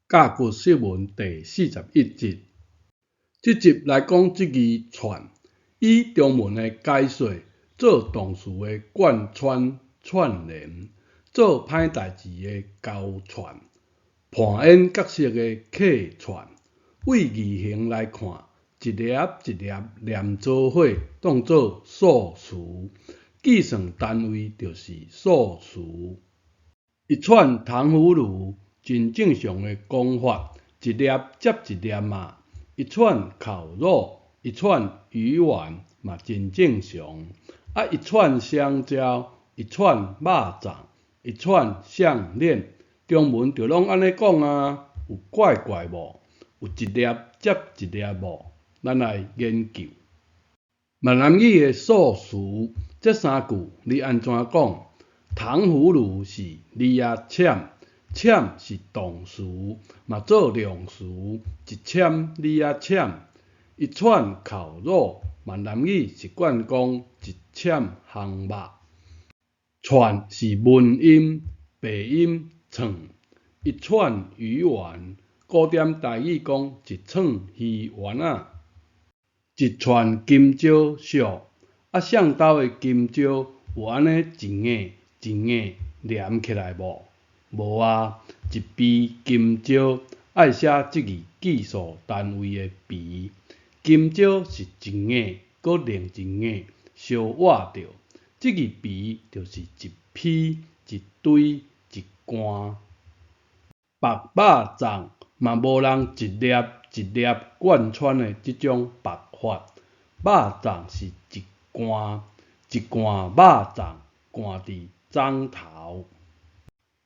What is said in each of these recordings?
甲骨釋文第41集，這集來講這字串，以中文的解說，做動詞的貫穿串連，做歹代誌的勾串，扮演角色的客串。對字形來看，一粒一粒連做伙當做數詞，計算單位就是數詞。一串糖葫蘆，真正常的講法，一粒接一粒嘛。一串烤肉，一串魚丸嘛真正常。啊，一串香蕉，一串肉粽，一串項鏈，中文就攏按呢講啊，有怪怪無？有一粒接一粒無？咱來研究。閩南語的數詞，這三句你按怎講？糖葫蘆是李仔攕，攕是動詞，嘛做量詞，一攕李仔攕。一串烤肉，閩南語習慣講一攕烘肉。串是文音，白音串。一串魚丸，古典台語講一串魚丸仔。一串金蕉俗，啊，誰兜的金蕉有按呢一硬一硬連起來無？無啊，一埤金蕉愛寫這字計數單位的埤。金蕉是一硬閣另一硬相倚著，這字埤就是一批、一堆、一罐。白肉粽嘛無人一粒一粒貫穿的這種白法，肉粽是一罐，一罐肉粽灌佇粽頭。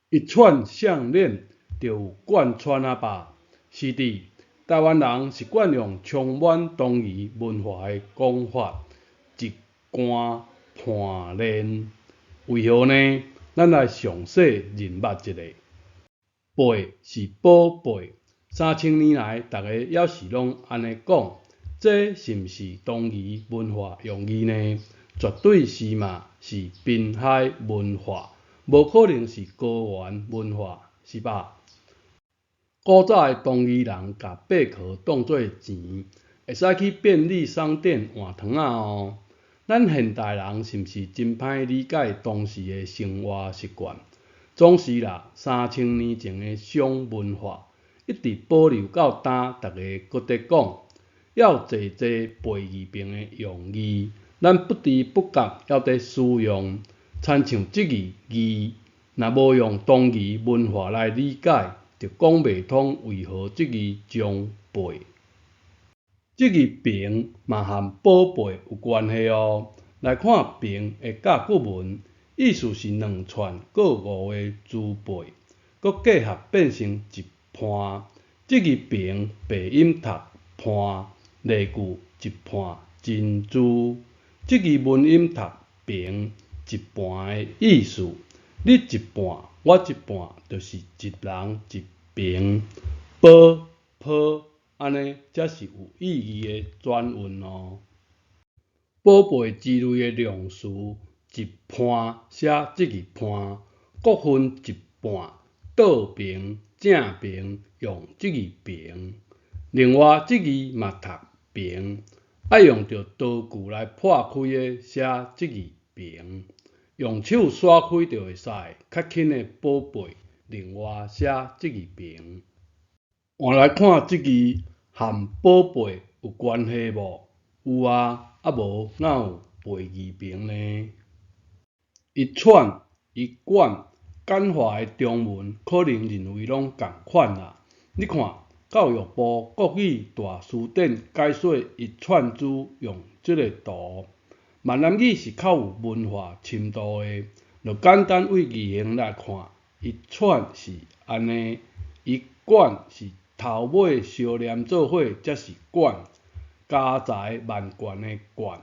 一串項鏈就有貫穿啊吧？是的，台灣人習慣用充滿東夷文化的講法，一罐盤鏈。為何呢？咱來詳細認捌一下。貝是寶貝，3000年來，逐家猶是攏按呢講，這是毋是東夷文化用語呢？絕對是嘛，是濱海文化，無可能是高原文化，是吧？古早的東夷人共貝殼當做錢，會使去便利商店換糖仔哦。咱現代人是毋是真歹理解當時的生活習慣？總是啦，3000年前的商文化一直保留到今，逐家閣佇講，猶有濟濟貝字旁的用字，咱不知不覺猶佇使用。親像這字義，若無用東夷文化來理解，就講袂通為何這字將貝。這字爿嘛和寶貝有關係哦。來看爿的甲骨文，意思是兩串各五个珠貝，閣結合變成一盤。這字爿白音讀盤，例句一盤珍珠。這字文音讀平，一半的意思。你一半，我一半，就是一人一平。寶、抱，按呢才是有意義的轉韻哦。寶貝之類的量詞，一盤寫這字盤，各分一半，倒平、正平用這字平。另外，這字嘛讀平，愛用著刀具來破開的寫這字平，用手徙開就會使，較輕的寶貝，另外寫這字平。換來看這字和寶貝有關係無？有啊，啊無哪有貝字旁呢？一串一貫簡化的中文可能認為攏仝款啦。你看教育部國語大辭典解說一串珠用這个圖。閩南語是較有文化深度的，就簡單對字形來看，一串是按呢，一貫是頭尾相連做伙才是貫，家財萬貫的貫，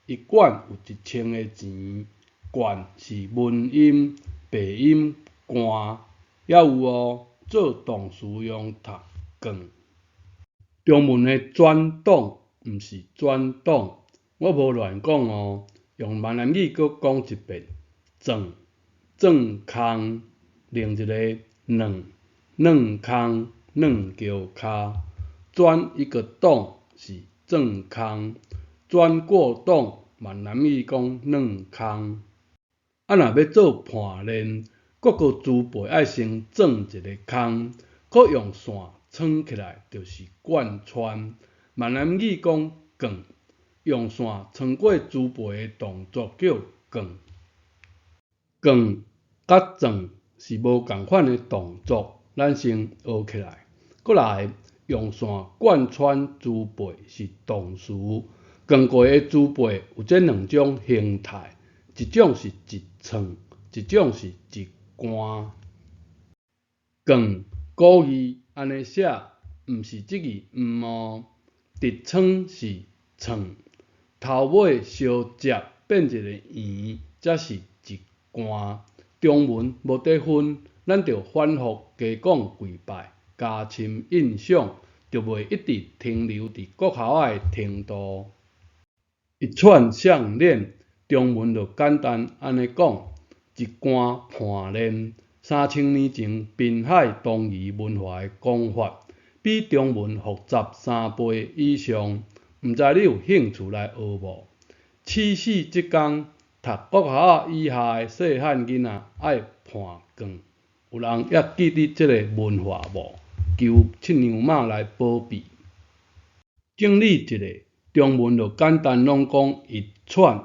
一貫有1000个錢，貫是文音，白音貫，猶有哦，做動詞用讀貫。中文的轉擋毋是轉擋，我無亂講哦，用閩南語閣講一遍，轉轉空，另一个軟軟空。軟轎跤，鑽一个洞是鑽空，鑽過洞閩南語講軟空。啊，若欲做盤鏈，各个珠貝愛先鑽一个空，閣用線穿起來，就是貫穿。閩南語講貫，用線穿過珠貝的動作叫貫。貫佮鑽是無仝款的動作，咱先學起來。閣來，用線貫穿珠貝是動詞，貫過的珠貝有這兩種形態，一種是一串，一種是一貫。貫古字按呢寫，毋是這字毋哦。痔瘡是創，頭尾相接變一个圓，才是一貫。中文無得分，咱著反覆加講幾擺，加深印象，就袂一直停留佇國校仔的程度。一串項鏈，中文就簡單按呢講，一貫盤鏈。3000年前濱海東夷文化的講法，比中文複雜3倍以上。毋知你有興趣來學無？始死這工，讀國校仔以下的細漢囡仔愛盤貫，有人猶記得這个文化無？求七娘媽來保庇。整理一下，中文就簡單攏講一串，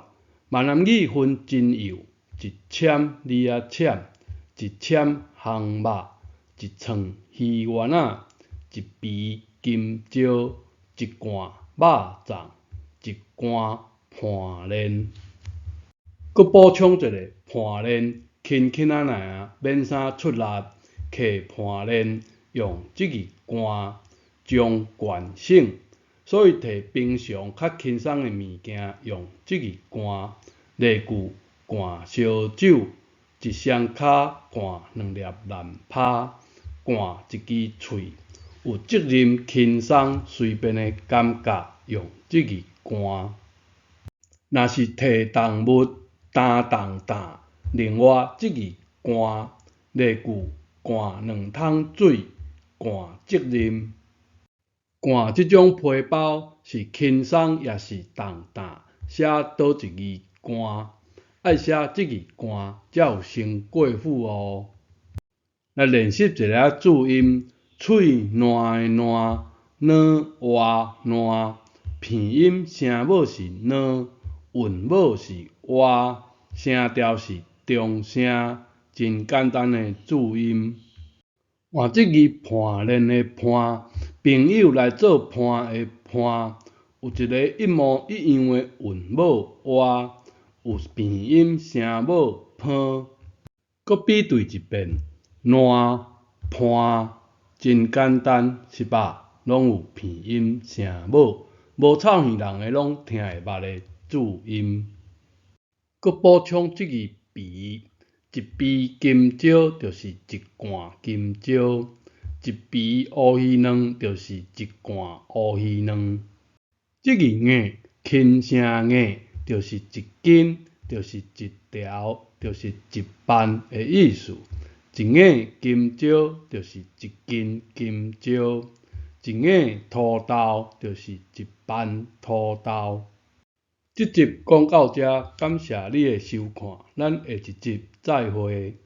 閩南語分真幼，一簽字仔簽，一簽烘肉，一串魚丸仔，一埤金蕉，一罐肉粽，一貫盤鏈。閣補充一下，盤鏈輕輕仔爾，免啥出力，揢盤鏈用這字貫將貫省，所以提平常較輕鬆的物件用這字貫。例句：灌燒酒，一雙跤灌兩粒爛拋，灌一支喙，有責任輕鬆隨便的感覺，用這字貫。若是提重物擔重擔，另外這字貫。例句：灌兩桶水，灌責任。灌這種皮包是輕鬆抑是重擔？寫佗一字貫，愛寫這字貫才有成過府哦。來練習一下注音：喙瀾的瀾，軟活爛，鼻音聲母是軟，韻母是活，聲調是中聲，真簡單的注音。換這字伴練的伴，朋友來做伴的伴，有一个一模一樣的韻母活，有鼻音聲母芳。閣比對一遍，爛伴真簡單，是吧？攏有鼻音聲母，無臭耳人的攏聽會捌的注音。閣補充這字埤，一埤金蕉就是一罐金蕉，一埤烏魚卵就是一罐烏魚卵。這字硬，輕聲硬，就是一斤，就是一條，就是一萬的意思。一硬金蕉就是一斤金蕉，一硬土豆就是一萬土豆。這集講到遮，感謝你的收看，咱下一集再會。